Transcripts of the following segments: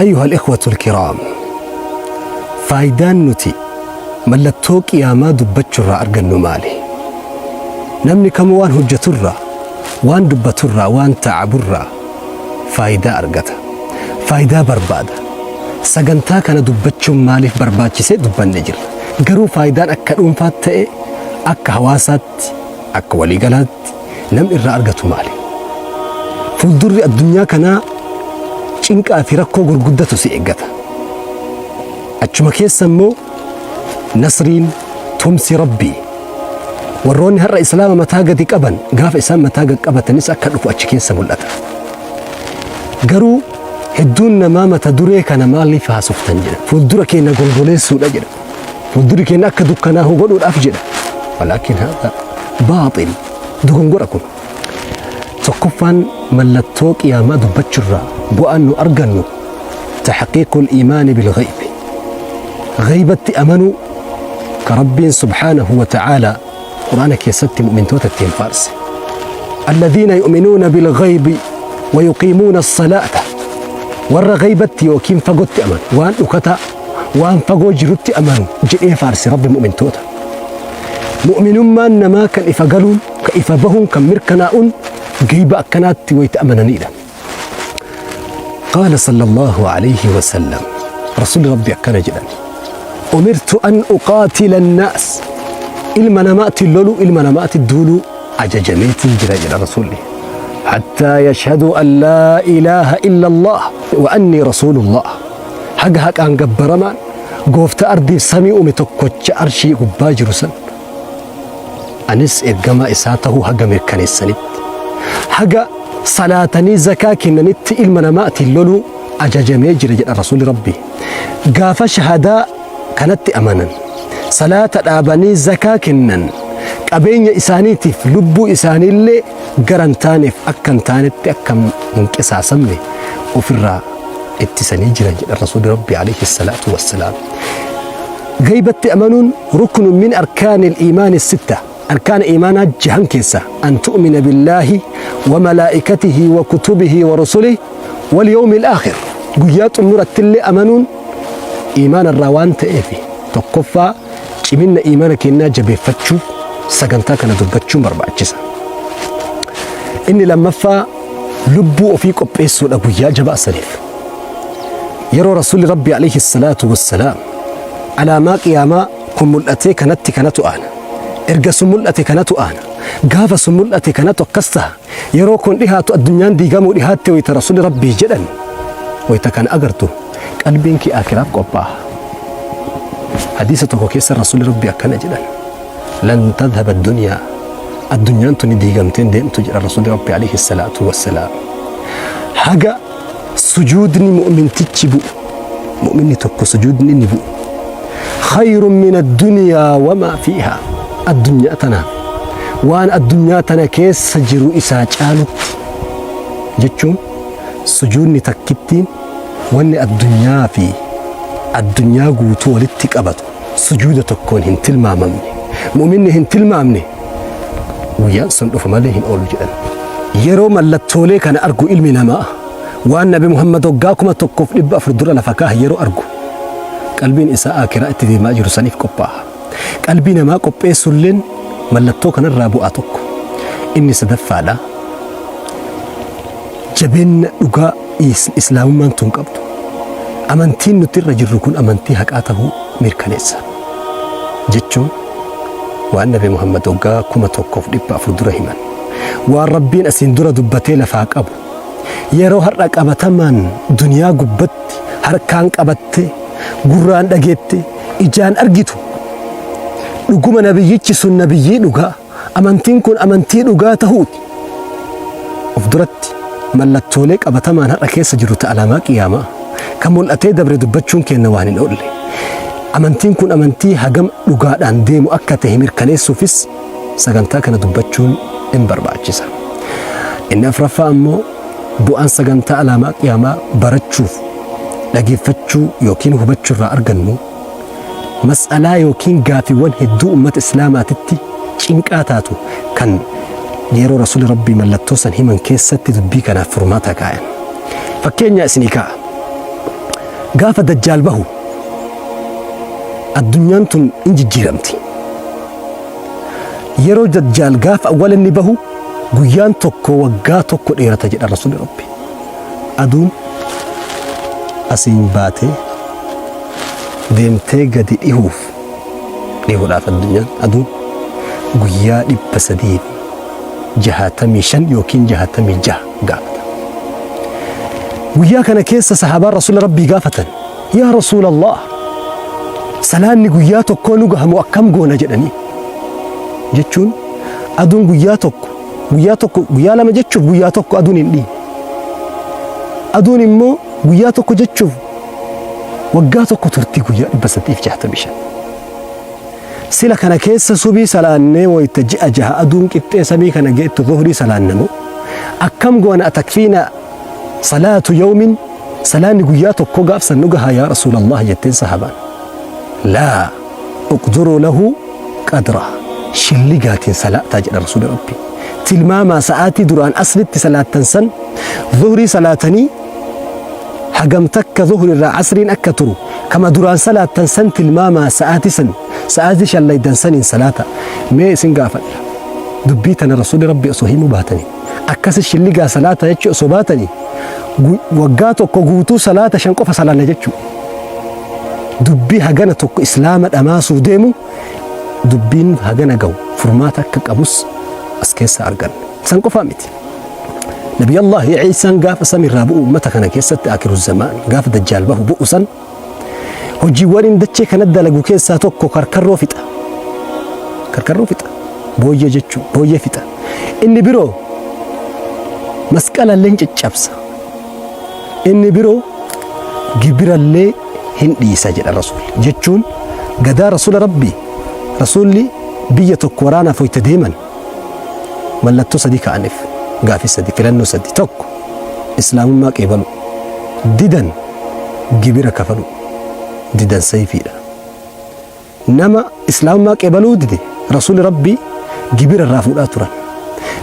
Ayyuhal ikhwatul kiraam, faayidaan nuti mallattoo qiyaamaa dubbachurraa argannu maali? Namni kamuu waan hojjaturraa, waan dubbaturraa, waan ta'aburraa faayidaa argata. Faayidaa barbaada. Sagantaa kana dubbachuun maaliif barbaachisee dubbanne jirra. Garuu faayidaan akka dhuunfaatti ta'e akka hawaasaatti, akka waliigalaatti namni irraa argatu maali? Fuuldurri addunyaa kanaa cinqaa fi rakkoo gurguddatu si eeggata. Achuma keessa immoo nasriin tumsi Rabbii warroonni har'a Islaama mataa gadi qaban gaafa isaan mataa gad qabatanis akka dhufu achi keessa mul'ata. Garuu hedduun namaa mata duree kana maaliif haasoftan jedha. Fuuldura keenya golgoleessuudha jedha. Fuuldurri keenya akka dukkanaa'u godhuudhaaf jedha. Walaakin haadha baaxil dogongora kun. Tokkoffaan mallattoo qiyaamaa dubbachurraa bu'aan nu argannu taxqiiqul iimaani bilghaybi. Ghaybatti amanuu ka Rabbiin subhaanahu wa ta'aalaa Qur'aana keessatti mu'mintoota ittiin faarse. Alladhiina yu'minuuna bilghaybi wa yuqiimuuna as-salaata. Warra ghaybatti yookiin fagotti amanu, waan dhukataa, waan fagoo jirutti amanu jedhee faarse Rabbi mu'mintoota. Mu'minummaan namaa kan ifa galuun, kan ifa bahuun, kan mirkanaa'uun ghayba akkanaatti wayita amananiidha. Qaala sallallahu alayhi wa sallam, Rasuulli Rabbi akkana jedhan: Umirtu an uqaatila annaas, ilma namaatti loluu, ilma namaatti duuluu ajajameetiin jira jedha Rasuulli. Hattaa yashhaduu an laa ilaaha illa Allah wa annii rasuulullah. Haga haqaan gabbaramaan gooftaa ardiif samii uume tokkocha arshii gubbaa jiru san anis ergamaa isaa tahuu haga mirkaneessanitti, haga salaatanii zakaa kennanitti ilma namaatiin loluu ajajamee jira jedha Rasuulli Rabbii. Gaafa shahadaa kanatti amanan, salaata dhaabanii zakaa kennan, qabeenya isaaniitiif lubbuu isaaniillee gara hin taaneef akka hin taanetti akka hin qisaasamne ofirraa ittisanii jiran jedha Rasuulli Rabbii alayhi salaatu wassalaam. Gaybatti amanuun ruknun min arkaanil iimaani sitta. Arkaana iimaanaa jahan keessa an tu'mina billaahi wa malaa'ikatihi wa kutubihi wa rusulihi wal yawmil aakhir. Guyyaa xumurattillee amanuun iimaana irraa waan ta'eef tokkoffaa ciminna iimaana keenyaa jabeeffachuuf sagantaa kana dubbachuun barbaachisa. Inni lammaffaa lubbuu ofii qopheessuudha guyyaa jabaa saniif. Yeroo Rasuulli Rabbii alayhi salaatu wassalaam alaamaa qiyaamaa kun mul'atee kanatti kanatu aana. Erga sun mul'ate kanatu aana. Gaafa sun mul'ate kanatu akkas taha. Yeroo kun dhihaatu addunyaan diigamuu dhihaatte wayita Rasuulli Rabbii jedhan wayita kana agartu qalbiin kee aakiraaf qophaa'a. Hadiisa tokko keessa Rasuulli Rabbii akkana jedhan. Lan tadhaba addunyaa, addunyaan tuni diigamtee hin deemtu jedhan Rasuulli Rabbii alayhi salaatu wassalaam. Haga sujuudni mu'mintichi bu'u, mu'minni tokko sujuudni inni bu'u khayrun min addunyaa wamaa fiihaa, addunyaa tanaaf waan addunyaa tana keessa jiru isaa caalutti jechuun sujuudni takkittiin wanni addunyaa fi addunyaa guutuu walitti qabatu sujuuda tokkoon hin tilmaamamne, mu'minni hin tilmaamne, guyyaan sun dhufa malee hin oolu jedhan. Yeroo mallattoolee kana argu ilmi namaa waan Nabi Muhammad waggaa 1400 dura lafa kaahe yeroo argu qalbiin isaa aakiraa itti deemaa jiru saniif qophaa'a. Qalbii namaa qopheessulleen mallattoo kanarraa bu'aa tokko. Inni sadaffaadha. Jabeenna dhugaa Islaamummaan tun qabdu, amantiin nuti irra jirru kun amantii haqaa tahuu mirkaneessa. Jechuun waan Nabi Muhammad waggaa 1400 dura himan, waan Rabbiin asiin dura dubbatee lafaa qabu, yeroo har'a qabatamaan duniyaa gubbatti harkaan qabattee, gurraan dhageette, ijaan argitu, dhuguma nabiyyichi sun nabiyyii dhugaa, amantiin kun amantii dhugaa tahuuti. Of duratti mallattoolee qabatamaan har'a keessa jiru ta alaamaa qiyaamaa kan mul'atee dabre dubbachuun keenna waan hin oolle. Amantiin kun amantii hagam dhugaadhaan deemu akka tahe mirkaneessuufis sagantaa kana dubbachuun in barbaachisa. Inni afraffaa ammoo bu'aan sagantaa alaamaa qiyaamaa barachuuf dhageeffachuu yookiin hubachuu irraa argannu mas'alaa yookiin gaafiiwwan hedduu ummata Islaamaatitti cinqaa taatu kan yeroo Rasuulli Rabbii mallattoo san himan keessatti dubbii kanaaf furmaata kaayan. Fakkeenyaa isinii kaa'a. Gaafa Dajjaal bahu addunyaan tun in jijjiiramti. Yeroo Dajjaal gaafa awwala inni bahu guyyaan tokko waggaa tokko dheerata jedha Rasuulli Rabbi. Aduun asiin baatee deemtee gadi dhihuuf dhihuudhaaf addunyaan aduun guyyaa 365 yookiin 66 gaafata. Guyyaa kana keessa sahaabaan Rasuula Rabbii gaafatan, Yaa Rasuulallah, salaanni guyyaa tokkoo nu gahamu akkam goona jedhanii. Jechuun aduun guyyaa tokko, guyyaa tokko, guyyaa lama jechuuf guyyaa tokko aduun hin dhiine. Aduun immoo guyyaa tokko jechuuf waggaa tokko turtii guyyaa 365. Sila kana keessa subii salaannee wayta ji'a jaha aduun qixxee samii kana geettu zuhrii salaanna moo? Akkam goona atakfiina salaatu yawmin salaanni guyyaa tokkoo gaaf san nu gahaa yaa Rasuulallah jetteen sahabaan. Laa uqduruu lahu qadra shilligaatiin salaataa jedha Rasuuli Rabbii. Tilmaamaa sa'aatii duraan asritti salaattan san zuhrii salaatanii hagam takka zuhri irraa asriin akka turu kama duraan salaattan san tilmaamaa sa'aati san sa'aati shallaydan saniin salaata mee isin gaafadha dubbii tana rasuulli rabbi osoo himuu baatanii akkasi shilligaa salaata jechuu osoo baatanii waggaa tokko guutuu salaata shan qofa salaanna jechuu dubbii hagana tokko islaama dhamaasuu deemu dubbiin hagana gahu furmaata akka qabus as keessa arganna san qofaa miti. Nabiyallaahi Ciisaan gaafa samiirraa bu'u ummata kana keessatti aakiru zamaan gaafa dajjaal bahu bu'u san hojiiwwan inni dachee kana dalagu keessaa tokko karkarroo fixa. Karkarroo fixa. Booyyee jechuu booyyee fixa. Inni biroo masqalallee hin caccabsa. Inni biroo gibirallee hin dhiisa jedha rasuulli. Jechuun gadaa rasuula rabbii rasuulli biyya tokko waraanaaf hoyte deeman Mallattoo sadii ka'aniif. Gaafii sadii, filannoo sadii. Tokko, Islaamummaa qeebaluu. Didan gibira kafaluu. Didan sayfiidha. Nama Islaamummaa qeebaluu dide Rasuulli Rabbii gibira irraa fuudhaa turan.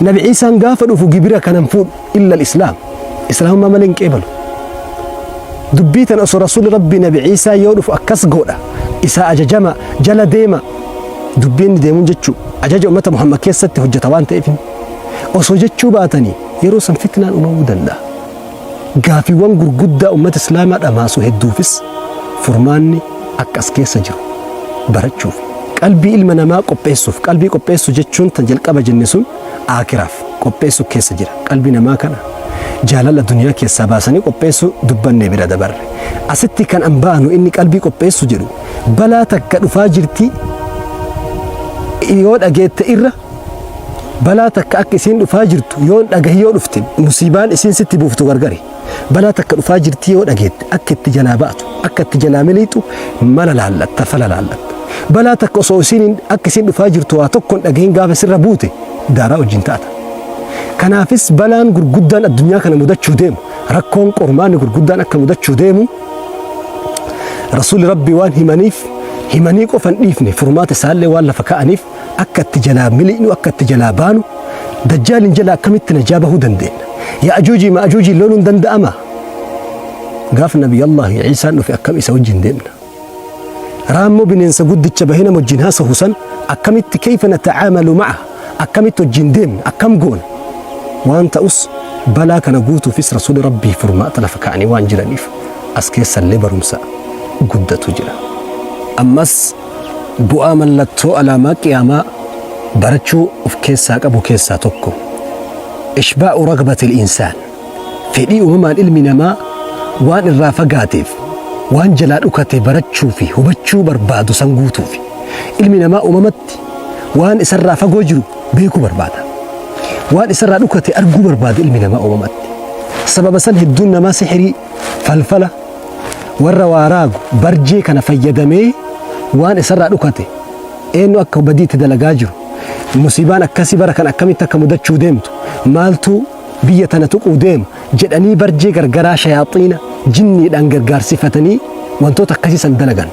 Nabi Iisaan gaafa dhufu gibira kana hin fuudhu illa al-Islaam. Islaamummaa malee hin qeebalu. Dubbii tana osoo Rasuulli Rabbii Nabi Iisaa yoo dhufu akkas godha. Isaa ajajama jala deema. Dubbii inni deemuun jechuu ajaja ummata Muhammad keessatti hojjeta waan ta'eef osoo jechuu baatanii yeroo san fitnaan uumamuu danda'a. Gaafiiwwan gurguddaa ummata Islaamaa dhamaasu hedduufis furmaanni akka as keessa jiru barachuuf qalbii ilma namaa qopheessuuf qalbii qopheessuu jechuun tan jalqaba jenne sun aakiraaf qopheessuu keessa jira. Qalbii namaa kana jaalala duniyaa keessaa baasanii qopheessuu dubbannee bira dabarre. Asitti kan an baanu inni qalbii qopheessu jedhu balaa takka dhufaa jirti yoo dhageette irra balaa takka akka isiin dhufaa jirtu yoo dhagahi yoo dhufte musiibaan isiin sitti buuftu gargari. Balaa takka dhufaa jirti yoo dhageette akka itti jalaa ba'atu akka itti jalaa miliixu mala laallatta fala laallatta. Balaa takka osoo isiin akka isiin dhufaa jirtu waa tokko hin dhagahin gaafa sirra buute daaraa wajjin taata. Kanaafis balaan gurguddaan addunyaa kana mudachuu deemu rakkoon qormaanni gurguddaan akka mudachuu deemu Rasuulli Rabbii waan himaniif himanii qofa hin dhiifne furmaata isaallee waan lafa kaa'aniif akka itti jalaa miliqnu akka itti jalaa baanu dajjaaliin jalaa akkamitti najaa bahuu dandeenya. Ya'ajuujii ma'ajuujii loluun danda'ama. Gaaf Nabiyallaahi Iisaan dhufe akkam isa wajjin deemna. Raammoo bineensa guddicha bahee nama wajjin haasahu san akkamitti kayfa nata'aamalu ma'a akkamitti wajjin deemna akkam goona waan ta'us balaa kana guutuufis rasuuli rabbii furmaata lafa kaa'anii waan jiraniif as keessallee barumsa guddatu jira. Ammas bu'aa mallattoo alaamaa qiyaamaa barachuu of keessaa qabu keessaa tokko ishbaa'u ragbatil insaan Fedhii uumamaan ilmi namaa waan irraa fagaateef, waan jalaa dhukate barachuu fi hubachuu barbaadu san guutuufi. Ilmi namaa uumamatti waan isarraa fagoo jiru beekuu barbaada. Waan isarraa dhukate arguu barbaada ilmi namaa uumamatti. Sababa san hedduun namaa sihirii, falfala, warra waa raagu, barjee kana fayyadamee waan isarraa dhukate eenyu akka badii itti dalagaa jiru, musiibaan akkasii bara kana akkamitti akka mudachuu deemtu, maaltu biyya tana tuquu deema jedhanii barjee gargaraa shayaaxiina jinniidhaan gargaarsifatanii wantoota akkasii san dalagan.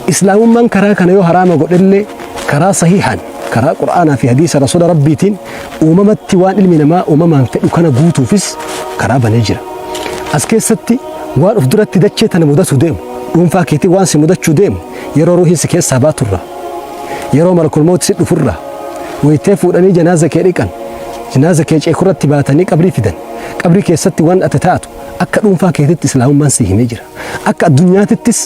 Islaamummaan karaa kana yoo haraama godhellee karaa sahiihaan karaa Qur'aanaa fi hadiisa Rasuula Rabbiitiin uumamatti waan ilmi namaa uumamaan fedhu kana guutuufis karaa banee jira. As keessatti Waan uf duratti dachee tana mudatu deemu, dhuunfaa keetii waan si mudachuu deemu, yeroo ruuhiin si keessaa baaturraa, yeroo malakul mawti si dhufurraa, waytee fuudhanii janaaza kee dhiqan, janaaza kee ceekurratti baatanii qabrii fidan, qabrii keessatti waan ati taatu akka dhuunfaa keetitti islaamummaan si himee jira. Akka addunyaatittis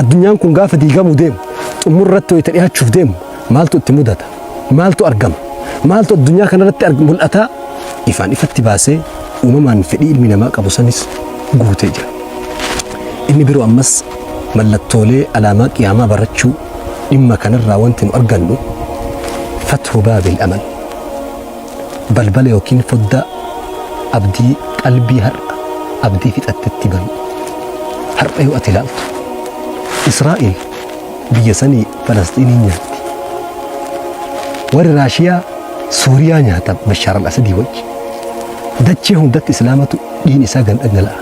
addunyaan kun gaafa diigamuu deemu, xumurratti wayta dhiyaachuuf deemu maaltu itti mudata? Maaltu argama? Maaltu addunyaa kanarratti mul'ataa? Ifaan ifatti baasee uumamaan fedhii ilmi namaa qabu sanis guutee jira. Inni biroo ammas mallattoolee alaamaa qiyaamaa barachuu dhimma kanarraa wanti nu argannu fathu baabil amal balbala yookiin foddaa abdii qalbii har'a abdii fixattetti banu. Har'a yoo ati ilaaltu Israa'el biyya sanii Falasxiinii nyaatti. Warri Raashiyaa Suuriyaa nyaata Bashaar al-Asadii wajji. Dachee hundatti Islaamatu dhiin isaa gan dhangala'a.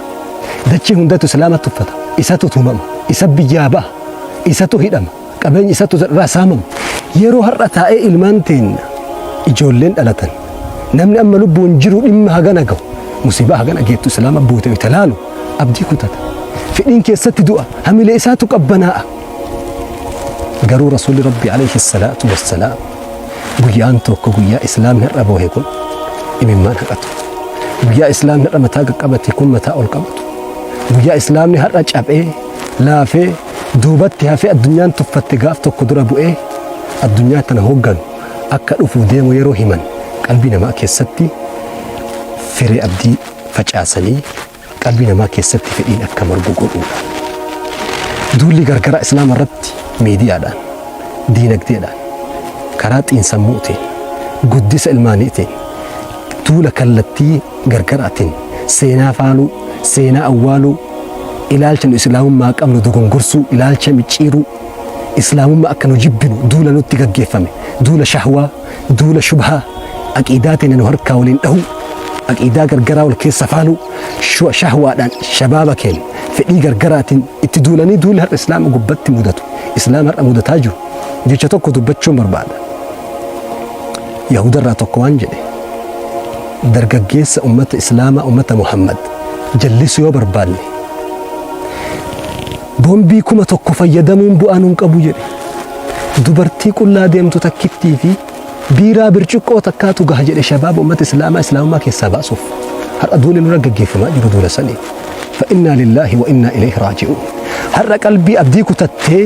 Dachee hundatti Islaamatu uffata. Isatu tumama. Isa biyyaa ba'a. Isatu hidhama. Qabeenya isatu irraa saamama. Yeroo har'a taa'ee ilmaan teenna ijoolleen dhalatan namni amma lubbuun jiru dhimma hagana gahu musiibaa hagana geettu Islaama buute itti laalu abdii kutata. Fedhiin keessatti du'a. Hamilee isaatu qabbanaa'a. Garuu Rasuulli Rabbi alayhi salaatu wassalaam guyyaan tokko guyyaa Islaamni har'a boohe kun imimmaan haqatu. Guyyaa Islaamni har'a mataa qaqqabate kun mataa ol qabatu. Guyyaa Islaamni har'a caphee laafee duubatti hafee addunyaan tuffatte gaaf tokko dura bu'ee addunyaa tana hoogganu akka dhufuuf deemu yeroo himan qalbii namaa keessatti firee abdii facaasanii qalbii namaa keessatti fedhiin akka margu godhuudha. Duulli gargaraa Islaama irratti miidiyaadhaan, diinagdeedhaan, karaa xiinsammuutiin, guddisa ilmaaniitiin, duula kallattii gargaraatiin seenaa faaluu, seenaa awwaaluu, ilaalcha nu Islaamummaa qabnu dogongorsuu, ilaalcha micciiruu, Islaamummaa akka nu jibbinu duula nutti gaggeeffame, duula shahwaa, duula shubhaa, aqiidaa teenya nu harkaa waliin dhahuu, aqiidaa gargaraa wal keessa faaluu, shahwaadhaan shabaaba keenya fedhii gargaraatiin itti duulanii duulli har'a Islaama gubbatti mudatu, Islaama har'a mudataa jiru. Jecha tokko dubbachuun barbaada. Yahudarraa tokko waan jedhe, dargaggeessa ummata Islaamaa, ummata Muhammad jallisuu yoo barbaanne boombii 1000 fayyadamuun bu'aa nuun qabu jedhe. Dubartii qullaa deemtu takkittii fi biiraa birciqqoo takkaatu gaha jedhe shabaaba ummata Islaamaa Islaamummaa keessaa baasuuf. Har'a duulli nurra gaggeeffamaa jiru duula sanii. Fa innaa lillaahi wa innaa ilayhi raaji'uun. Har'a qalbii abdii kutattee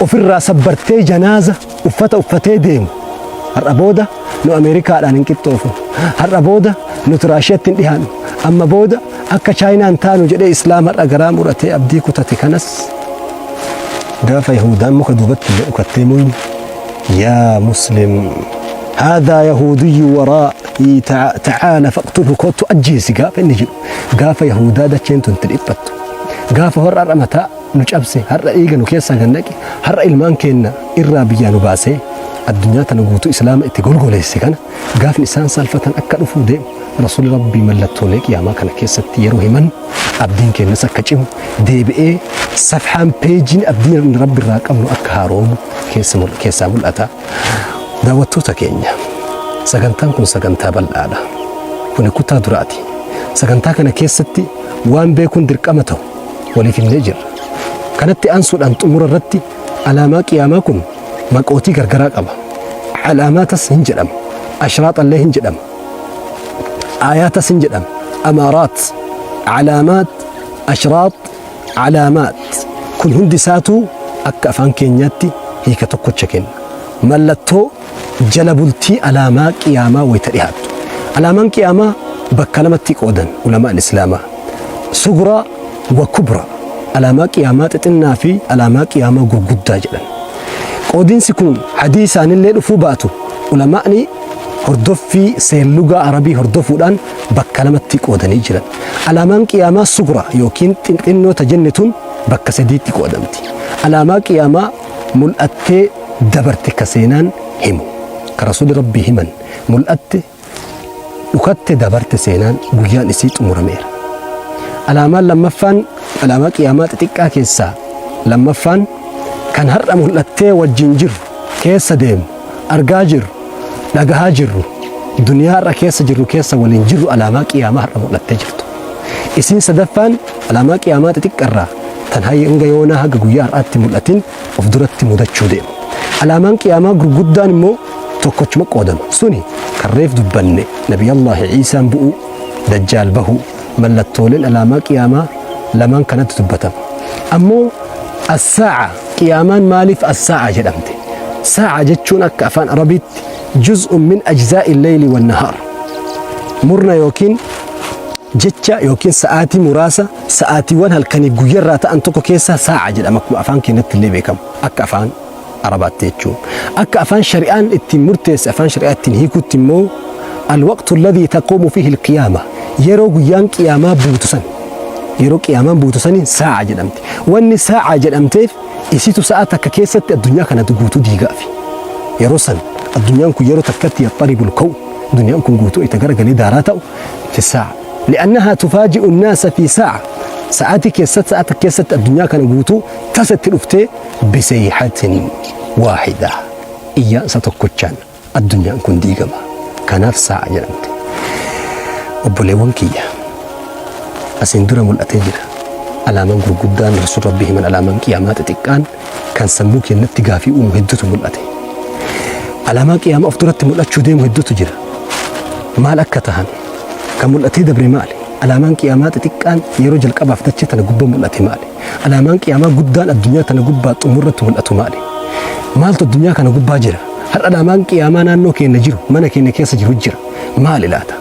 ofirraa sabbartee janaaza uffata uffatee deemu. Har'a booda nu Ameerikaadhaan hin qixxoofnu. Har'a booda nuti Raashiyaatti hin dhihaannu. Amma booda akka Chaayinaan taanu jedhee Islaam har'a garaa muratee abdii kutate kanas gaafa Yahudaan muka duubatti illee dhukattee muyni yaa Muslim haadhaa Yahudiyyu waraa'ii ta'aala faqtulhu kottu ajjeesi gaafa inni jedhu gaafa Yahudaa dacheen tun itti dhiphattu gaafa warra har'a mataa nu cabse har'a dhiiga nu keessaa gad naqe har'a ilmaan keenna irraa biyyaa nu baasee addunyaa tana guutuu Islaama itti golgoleesse kana gaafni isaan saalfatan akka dhufuu deemu Rasuulli Rabbii mallattoolee qiyaamaa kana keessatti yeroo himan abdiin keenyas akka cimu deebi'ee safhaan peejiin abdiin Rabbi irraa qabnu akka haaroomu keessaa mul'ata. Daawwattoota keenya, sagantaan kun sagantaa bal'aadha. Kuni kutaa duraati. Sagantaa kana keessatti waan beekuun dirqama ta'u waliif himnee jirra. Kanatti aansuudhaan xumura irratti alaamaa qiyaamaa kun maqootii gargaraa qaba. Alaamaatas hin jedhama. Ashraaxallee hin jedhama. Aayaatas hin jedhama. Amaaraat, alaamaat, ashraax, alaamaat. Kun hundi isaatuu akka afaan keenyaatti hiika tokkocha kenna. Mallattoo jala bultii alaamaa qiyaamaa wayita dhihaattu. Alaamaan qiyaamaa bakka lamatti qoodan ulamaan Islaamaa. Sugraa wa kubra. Alaamaa qiyaamaa xixinnaa fi alaamaa qiyaamaa gurguddaa jedhan. Qoodinsi kun hadiisaanillee dhufuu baatu ulamaa'ni hordoffii seerlugaa Arabii hordofuudhaan bakka lamatti qoodanii jiran. Alaamaan qiyaamaa sugra yookiin xixinnoo ta jenne tun bakka sadiitti qoodamti. Alaamaa qiyaamaa mul'attee dabarte ka seenaan himu. Ka Rasuulli Rabbii himan mul'atte dhukatte dabarte seenaan guyyaan isii xumurameera. Alaamaan lammaffaan alaamaa qiyaamaa xixiqqaa keessaa lammaffaan kan har'a mul'attee wajjin jirru keessa deemu argaa jirru dhagahaa jirru duniyaa har'a keessa jirru keessa waliin jirru alaamaa qiyaamaa har'a mul'attee jirtu. Isiin sadaffaan alaamaa qiyaamaa xixiqqarraa tan hanga yoonaa haga guyyaa har'aatti mul'atin of duratti mudachuu deemu. Alaamaan qiyaamaa gurguddaan immoo tokkochuma qoodama. Suni kan reef dubbanne Nabiyallaahi Iisaan bu'uu, Dajjaal bahuu, mallattooleen alaamaa qiyaamaa lamaan kanatti dubbatama. Ammoo assaa'a qiyaamaan maaliif assaa'a jedhamte? Saa'a jechuun akka afaan Arabiitti juz'un min ajzaa'i leyli wan nahaar. Murna yookiin jecha yookiin sa'aatii muraasa sa'aatiiwwan halkanii guyyarraa ta'an tokko keessaa saa'a jedhama akkuma afaan keenyatti illee beekamu akka afaan Arabaatti jechuun. Akka afaan shari'aan ittiin murteesse afaan shari'aa ittiin hiikutti immoo alwaqtu alladhii taquumu fiihi alqiyaama yeroo guyyaan qiyaamaa buutu san yeroo qiyaamaan buutu saniin saa'a jedhamti. Wanni saa'a jedhamteef isitu sa'a takka keessatti addunyaa kana guutuu diigaafi. Yeroo san addunyaan kun yeroo takkatti yaxxaribul kawun addunyaan kun guutuu itti garagalee daaraa ta'u fi saa'a. Li'annahaa tufaaji'u nnaasa fi saa'a sa'aatii keessatti sa'a takka keessatti addunyaa kana guutuu tasa itti dhuftee bisayhatin waahida iyyaansa tokkochaan addunyaan kun diigama. Kanaaf saa'a jedhamte. Obboleewwan kiyya asiin dura mul'atee jira. Alaamaan gurguddaan Rasuul Rabbii himan alaamaan qiyaamaa xixiqqaan kan sammuu keenyatti gaafii uumu hedduutu mul'ate. Alaamaa qiyaamaa of duratti mul'achuu deemu hedduutu jira. Maal akka tahan kan mul'atee dabre maali? Alaamaan qiyaamaa xixiqqaan yeroo jalqabaaf dachee tana gubbaa mul'ate maali? Alaamaan qiyaamaa guddaan addunyaa tana gubbaa xumurratti mul'atu maali? Maaltu addunyaa kana gubbaa jira? Har'a alaamaan qiyaamaa naannoo keenya jiru, mana keenya keessa jiru jira. Maali laata?